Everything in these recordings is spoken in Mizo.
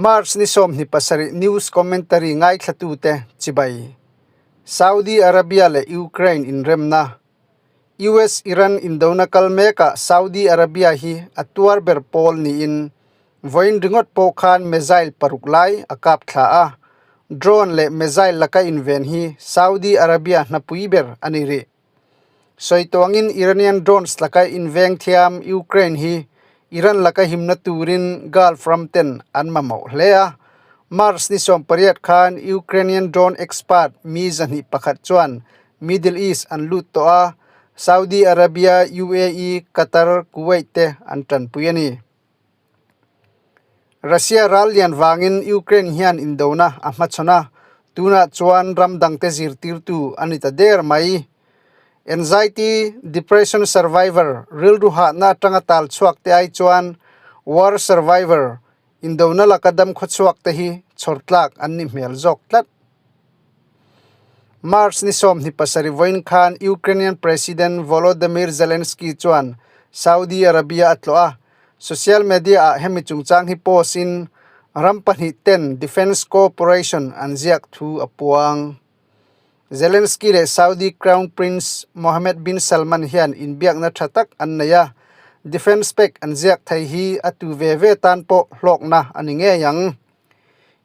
March ni 27 news commentary ngaithlatute chibai. Saudi Arabia leh Ukraine inremna. US Iran indona kal mekah Saudi Arabia hi a tuar ber pawl niin vawiin ringawt pawh khan missile paruk lai a kap thla a. Drone leh missile laka inven hi Saudi Arabia hnapui ber a ni rih. Sawi tawngin Iranian drones laka inveng thiam Ukraine hi Iran laka himna turin Gulf ram ten an mamawh hle a. March ni 18 khan Ukrainian drone expert mi 201 chuan Middle East an lut tawh a, Saudi Arabia, UAE, Qatar, Kuwait te an tanpui a ni. Russia ral lian vangin Ukraine hian indona a hmachhawn a, tunah chuan ram dangte zirtirtu a ni ta der mai. Anxiety, depression survivor, rilru hahna atanga tal chhuak te ai chuan war survivor, indona laka dam khawchhuak te hi chhawr tlak an ni hmel zawk tlat. March ni 27 vawiin khan Ukrainian President Volodymyr Zelensky chuan Saudi Arabia a tlawh a, Social media ah hemi chungchang hi post in ram pahnih ten defence cooperation an ziak thu a puang. Zelensky leh Saudi Crown Prince Mohammed bin Salman hian inbiakna tha tak an nei a, defence pact an ziak thei hi a tu ve ve tan pawh hlawkna a ni ngei ang.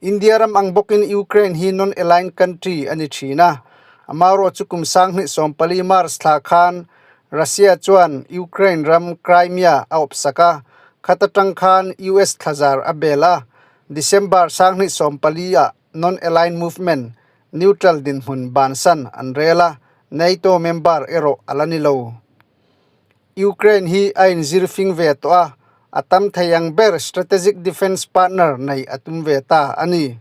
India ram ang bawkin Ukraine hi non-aligned country a ni thin a, amaherawhchu kum 2014 March thla khan Russia chuan Ukraine ram Crimea a awpsak a, khat atang khan US thlazar a bel a, December 2014 ah non-aligned movement neutral dinhmun bansan an rel a, NATO member erawh a la ni lo. Ukraine hi a inzir fing ve tawh a, a tam thei ang ber strategic defence partner nei a tum ve ta a ni.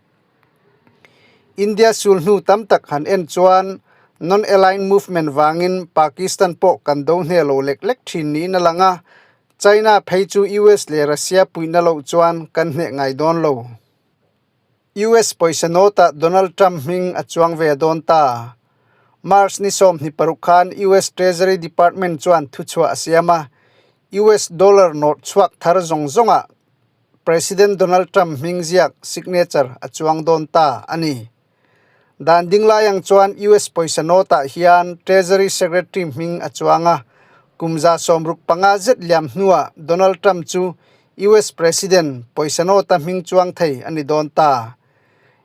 India sul hnu tam tak han en chuan non-aligned movement vangin Pakistan pawh kan do hne lo lek lek thin niin a lang a, China phei chu US leh Russia puihna loh chuan kan hneh ngai dawn lo. US pawisa note-ah Donald Trump hming a chuang ve dawn ta. March ni 26 khan US Treasury Department chuan thuchhuah a siam a, US dollar note chhuak thar zawng zawngah President Donald Trump hming ziak, signature, a chuang dawn ta a ni. Dan ding lai ang chuan US pawisa note-ah hian Treasury Secretary hming a chuang a, kum 65 zet liam hnuah Donald Trump chu US President pawisa note-a hming chuang thei a ni dawn ta.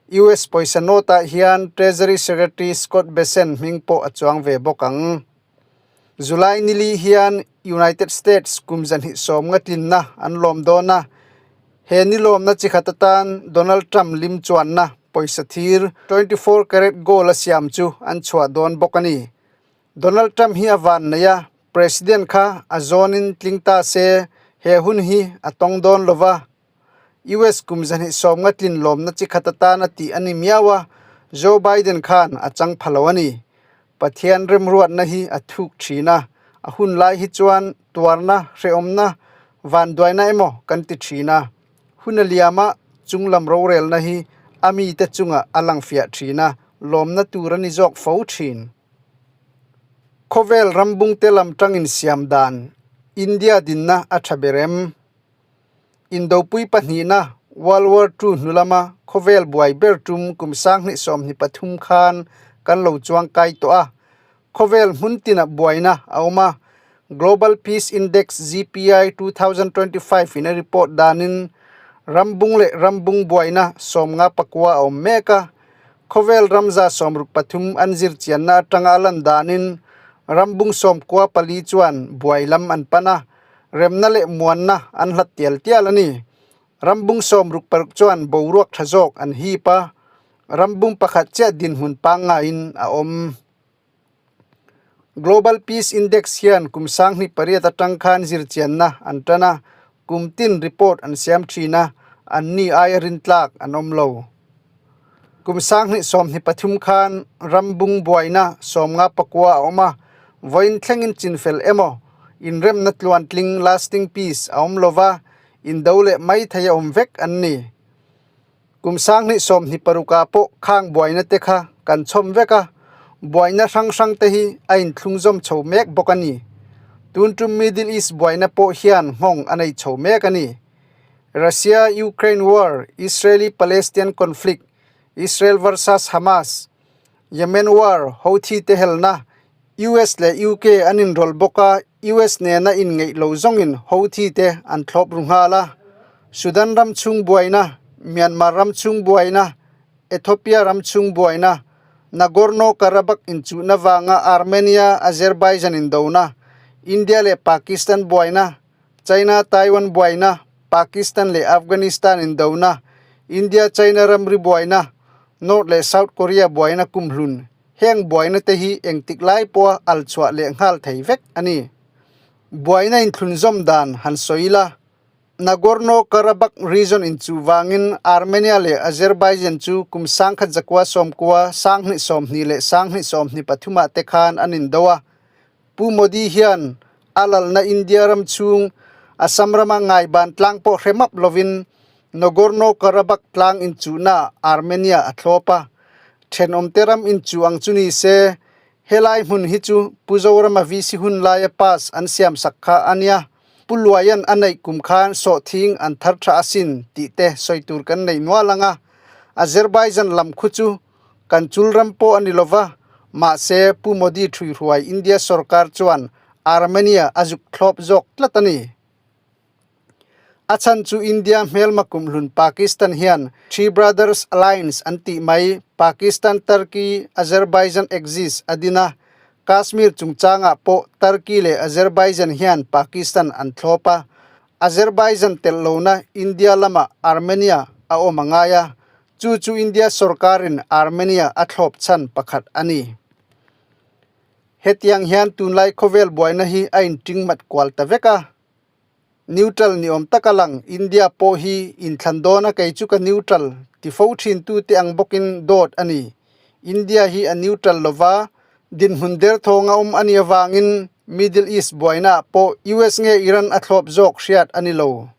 US pawisa note-ah hian Treasury Secretary Scott Bessent hming pawh a chuang ve bawk ang. July nili hian United States kum 250 tlinna an lawm dawn a, he ni lawmna chi khat atan Donald Trump lim chuanna pawisa thir 24 karat gold a siam chu an chhuah dawn bawk a ni. Donald Trump hi a van nei a, President kha a zawnin tling ta se he hun hi a tawng dawn lo va. US kum 250 tlin lawmna chi khat atan a tih a ni miau a, Joe Biden khan a chang pha lo a ni. Pathian remruatna hi a thuk thin a, a hun lai hi chuan tuarna, hrehawmna, vanduaina emaw kan ti thin a. Hun a liama chunglam rorelna hi a mite chungah a lang fiah thin a, lawmna tur a ni zawk fo thin. Khawvel rambungte lam tangin siam dan India dinna a tha ber em? Indopui pahnihna, World War Two hnu lama khawvel buai ber tum kum 2023 khan kan lo chuang kai tawh a. Khawvel hmun tinah buaina a awm a. Global Peace Index, GPI, 2025 in a report danin rambung leh rambung buaina 59 a awm mek a. Khawvel ram 63 an zir chianna atanga a lan danin rambung 94 chuan buai lam an pan a. Remna leh muanna an hlat tial tial a ni. Rambung 66 chuan boruak tha zawk an hip a, rambung pakhat chiah dinhmun pangngaiin a awm. Global Peace Index hian kum 2008 atang khan zirchianna an tan a, kum tin report an siam thin a, an ni aia rintlak an awm lo. Kum 2023 khan rambung buaina 59 a awm a, vawiin thlengin chinfel emaw inremna tluantling, lasting peace, a awm lova, indo leh mai thei a awm vek an ni. Kum 2026 ah pawh khang buaina te kha kan chhawm vek a, buaina hrang hrang te hi a inthlungzawm chho mek bawk a ni. Tun tum Middle East buaina pawh hian nghawng a nei chho mek a ni. Russia-Ukraine War, Israeli-Palestine Conflict, Israel versus Hamas, Yemen War, Houthi te helna, US leh UK an inrawlh bawk a, US nena inngeih lo zawngin Houthi te an thlawp ru nghal a. Sudan ram chhung buaina, Myanmar ram chhung buaina, Ethiopia ram chhung buaina, Nagorno-Karabakh inchuhna vanga Armenia-Azerbaijan indona, India leh Pakistan buaina, China-Taiwan buaina, Pakistan leh Afghanistan indona, India-China ramri buaina, North leh South Korea buaina kumhlun, heng buaina te hi engtik lai pawha al chhuah leh nghal thei vek a ni. Buaina inthlunzawm dan han sawi ila, Nagorno-Karabakh region inchuh vangin Armenia leh Azerbaijan chu kum sangkhat zakua sawmkua, sanghnih sawmhnih leh sanghnih sawmhnih pathumah te khan an indo a. Pu Modi hian a lalna India ram chhung Assam rama ngaiban tlang pawh hre map lovin Nagorno-Karabakh tlang inchuhnaah Armenia a thlawp a. Thenawmte ram inchuh ang chu ni se, helai hmun hi chu Pu Zorama VC hun laia pass an siamsak kha a nia. Pu Luaia'n a neih kum khan sawhthing an thar tha asin tih te sawi tur kan nei nual ang a. Azerbaijan lam khu chu Kan chul ram pawh a ni lo va, mahse Pu Modi ṭhuihruai India sorkar chuan Armenia a zuk thlawp zawk tlat a ni. A chhan chu India hmelma kumhlun Pakistan hian Three Brothers Alliance an tih mai Pakistan, Turkey, Azerbaijan axis a din a, Kashmir chungchangah pawh Turkey leh Azerbaijan hian Pakistan an thlawp a, Azerbaijan telh lohna India lamah Armenia a awm a ngai a, Chu chu India sorkarin Armenia a thlawp chhan pakhat a ni. Hetiang hian tunlai khawvel buaina hi a intingmat kual ta vek a. Neutral ni awm taka lang India pawh hi inthlan dawna kei chu ka neutral ti fo thin tute ang bawkin dawt a ni. India hi a neutral lova, dinhmun derthawng a awm a nih avangin Middle East buainaah pawh US nge Iran a thlawp zawk hriat a ni lo.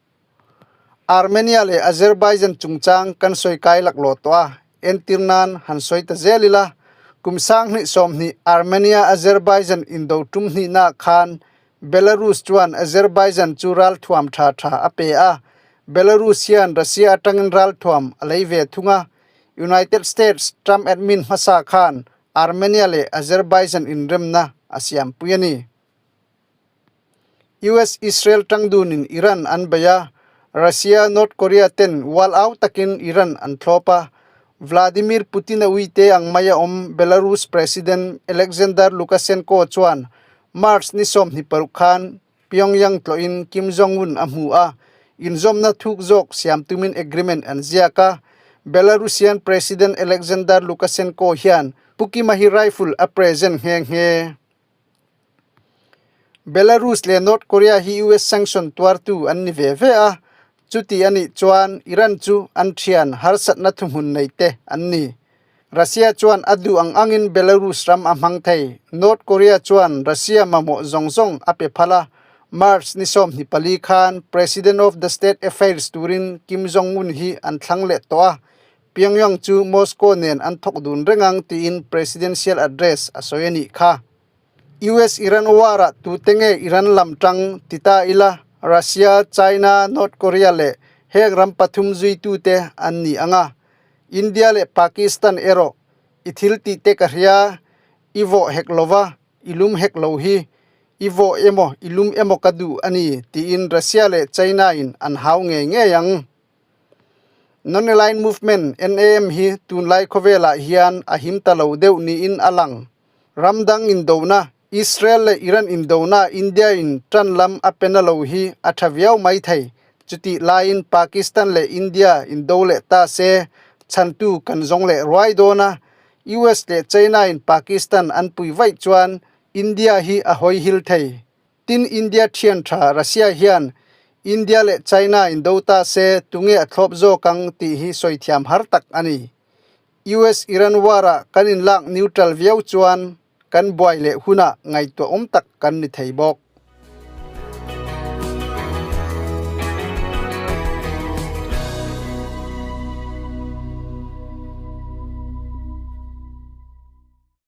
Armenia leh Azerbaijan chungchang kan sawi kai laklawh tawh a, entir nan han sawi ta zel ila, kum sanghnih sawmhnih Armenia-Azerbaijan indo tum hnihnaah khan Belarus chuan Azerbaijan chu ralthuam tha tha a pe a, Belarus hian Russia atangin ralthuam a lei ve thung a, United States Trump admin hmasa khan Armenia leh Azerbaijan inremna a siampui a ni. US Israel tangdunin Iran an bei a, Russia North Korea ten wal au takin Iran an thlawp a, Vladimir Putin a uite ang mai a awm Belarus President Alexander Lukashenko chuan March ni 26 khan Pyongyang tlawhin Kim Jong-un a hmu a, inzawmna thuk zawk siam tumin agreement an ziak a, Belarusian President Alexander Lukashenko hian Pu Kima hi rifle a present nghe nghe. Belarus leh North Korea hi US sanction tuartu an ni ve ve a, chuti a nih chuan Iran chu an thian harsatna thuhmun nei te an ni. Russia chuan a duh ang angin Belarus ram a hmang thei. North Korea chuan Russia mamawh zawng zawng a pe phal a, March ni 24 khan President of the State Affairs turin Kim Jong-un hi an thlang leh tawh a, Pyongyang chu Moscow nen an thawk dun reng ang tiin presidential address a sawi a nih kha. US-Iran war-ah tute nge Iran lam tang ti ta ila, Russia, China, North Korea leh heng ram pathum zuitute an ni ang a. India leh Pakistan erawh i thil tih te ka hria, i vawh hek lova, i lum hek lo hi, i vawh emaw i lum emaw ka duh a ni tiin Russia leh China-in an hau ngei ngei ang. Non-Aligned Movement, NAM, hi tunlai khawvelah hian a him ta lo deuh niin a lang. Ram dang indona, Israel leh Iran indona India-in tan lam a pe na lo hi a tha viau mai thei. Chutih laiin Pakistan leh India indo leh ta se chhantu kan zawng leh ruai dawn a, US leh China-in Pakistan an pui vaih chuan India hi a hawi hil thei. Tin India thian tha Russia hian India leh China in do ta se tunge a thlawp zawk ang tih hi sawi thiam har tak a ni. US Iran war ah kan inlak neutral viau chuan kan buai leh hunah ngaihtuah awm tak kan ni thei bawk.